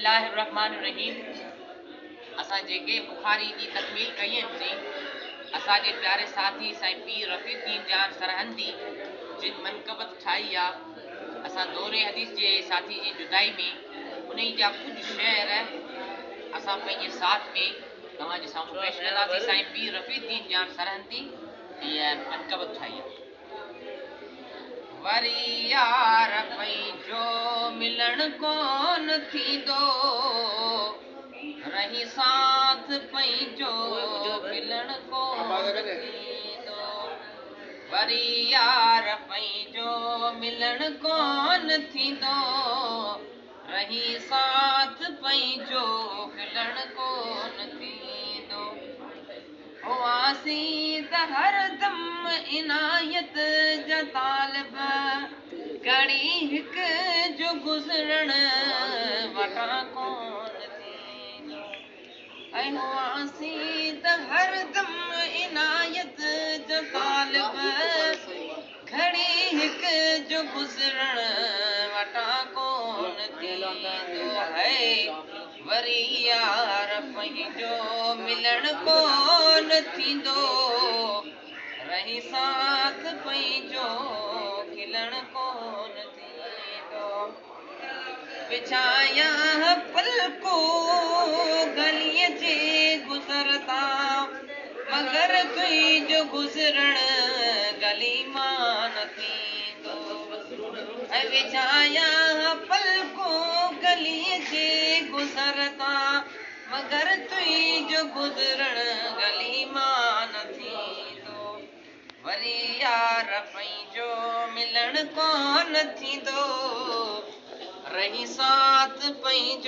الله الرحمٰن الرحيم اسان جيڪي بخاري جي تڪميل ڪئي هئي اسان جي پياري ساٿي سائين پير رفيع الدين جان سرهندي جن منقبت ٺاهي آ اسان دور حديث جي ساٿي جي جدائي ۾ انهي جا ڪجهه شعر اسان پنهنجي ساٿ ۾ توهان جي سامهون پيش ڪنداسين سائين پير رفيع الدين جان سرهندي هيء منقبت ٺاهي آ. وري يار پنهنجو ملڻ ڪونه ٿيندو رهي ساٿ پنهنجو ملڻ ڪونه ٿيندو وري يار پنهنجو ملڻ ڪونه ٿيندو رهي ساٿ پنهنجو کلڻ ڪونه ٿيندو. هئاسين ته هر دم عنايت جا طالب، گهڙي هڪ جو گذرڻ وٽان ڪونه ٿيندو. ۽ هئاسين ته هر دم عنايت جا طالب، گهڙي هڪ جو گذرڻ وٽان ڪونه ٿيندو. هي وري يار پنهنجو ملڻ ڪونه ٿيندو، رهي ساٿ پنهنجو کلڻ ڪونه ٿيندو. وڇايان پلڪو گليء جي گذر تان، مگر تنهنجو گذرڻ گلي مان نه ٿيندو. ۽ وڇايان پلڪو گليء جي گذر تان، مگر تنهنجو گذرڻ گلي مان نه ٿيندو. وري يار پنهنجو ملڻ ڪونه ٿيندو، رهي ساٿ پنهنجو.